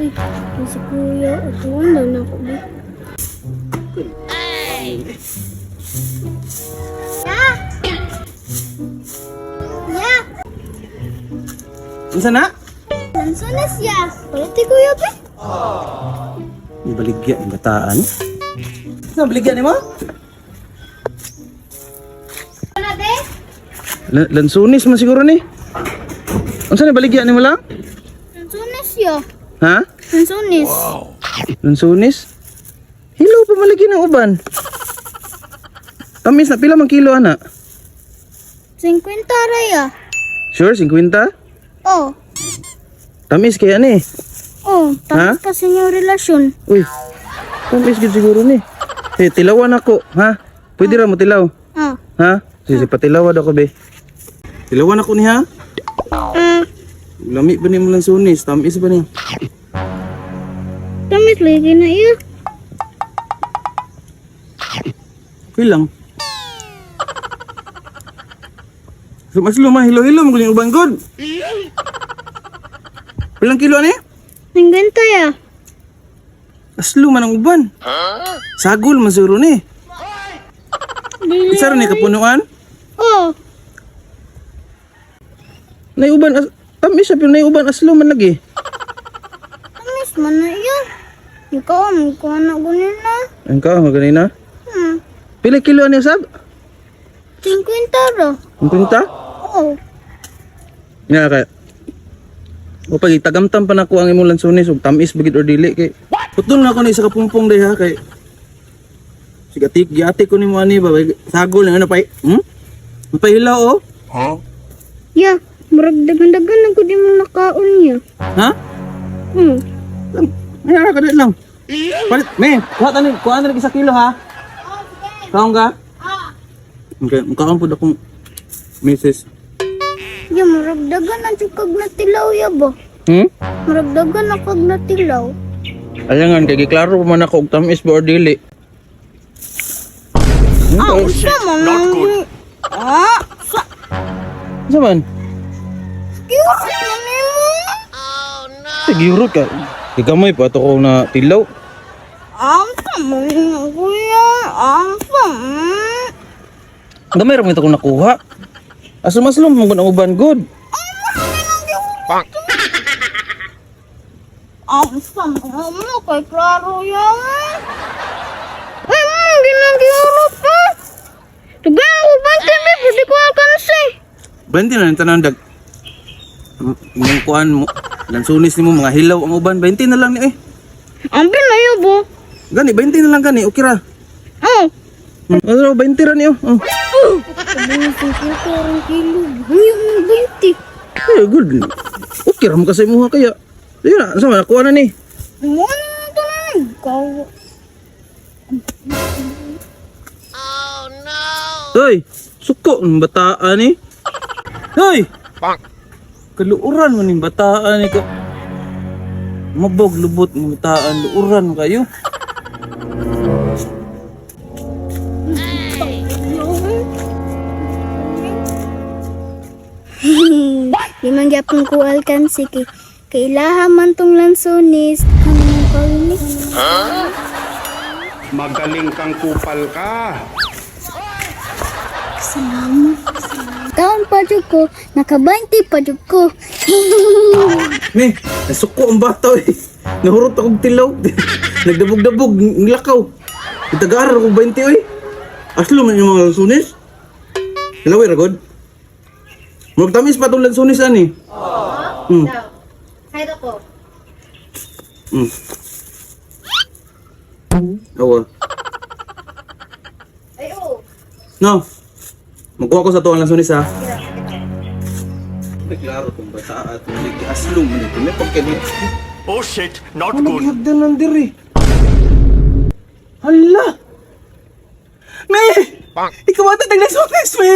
Uy, si kuya, atuan daw na ako ba? Ya! Ya! Unsa na? Lanso na siya. Palit ni kuya be. Baligya ng bataan. Sa baligya nimo? Ano be? Lansunis man siguro ni. Unsa na baligya nimo lang? Lanso na siya. Ha? Lansonis. Lansunis? Hilo pa malagi ng uban. Tamis na pila man kilo ana? 50 raya. Sure, 50? Oh. Tamis kaya ni. Oh, tapos Ha? kasi yung relasyon. Uy. Tamis gid siguro ni. Eh, tilawan ako, ha? Pwede ra mo tilaw, Ah. ha? Sige, patilawan ako be. Tilawan ako ni ha? Lami ba ni mo lansunis? Tamis ba ni? Tamis lagi na iya. Okay lang. So, mas luma, hilo-hilo, magaling uban good. Pilang kilo ani? 50 ya. Aslo man ang uban. Sagol man siguro ni. Dili. Isa ra ni kapunuan. Oh. Nay uban as tamis siya pero nay uban aslo man lagi. Tamis man na iya. Ikaw, ang kuha na gunin na. Ang ka magaling na. Pila kilo ani usab? 50 ra. 50? Oh. Nga kay. O pag itagamtam pa nako ang imong lansunis ug tamis bagid or dili kay. Putol na ako ni isa ka pumpong day ha kay. Sige tik giati ko nimo ani ba sagol na ano pa? Pahilaw oh. Ya, murag dagan-dagan na gud imong nakaon niya. Ha? Ay, ara ka lang. Palit, me, kuha tani, kuha tani isa kilo ha. Kaon ka? Okay, mukhaan pud akong misis. Ya, murag dagan na jud kag natilaw ya ba. Murag dagan na kag natilaw. Ayangan kay giklaro pa man ako og tamis ba or dili. Ah, unsa man? Not good. Ah, sa Unsa man? cute na nimo. Siguro ka. Gigamay pa ato ko na tilaw. Unsa man na, kuya? Unsa? Gamay ra man ito kong nakuha. Aso mas mo ang uban good. Unsa man mo kay klaro yan? Ay, mo ginagiurot pa. Tugang ko ba tabi pwede ko alkanse. 20 na lang tanan dag. Imong kuan mo lansunis nimo mga hilaw ang uban 20 na lang ni eh. Ambil na yun bo. Gani 20 na lang gani okay ra. Oh. Ano 20 ra niyo. Oh. Sabi mo, 50 orang kilo. Ay, ang 20. Eh, good. Okay ra mo kasi imuha kaya. Di na, sa man nakuha na ni. Mo na ito na ikaw. Hoy, suko ng bataan ni. Hoy. Kaluuran man ning bataan ni ko. Mabog lubot ng bataan, luuran kayo. Di man gyapon ko alkansi kay kailaha man tong lansonis. Ano man karon ni? Magaling kang kupal ka. Salamat. Taon pa jud ko, naka 20 pa jud ko. Me, nasuko ang bata eh. Nahurot akong tilaw. Nagdabog-dabog, nilakaw. Itagarar akong 20 oy. Aslo man yung mga lansunis. Hilaway ra god. Murag tamis pa tong lansunis ani. Side ako. Awa. Ay, oo. No. Magkuha ko sa tuwang lansunis ha. May klaro tong bata at may aslong man ito. May pagkani. Oh shit, not Ano gihagdan lang diri? Hala! Me! Ikaw ata naglansunis, me!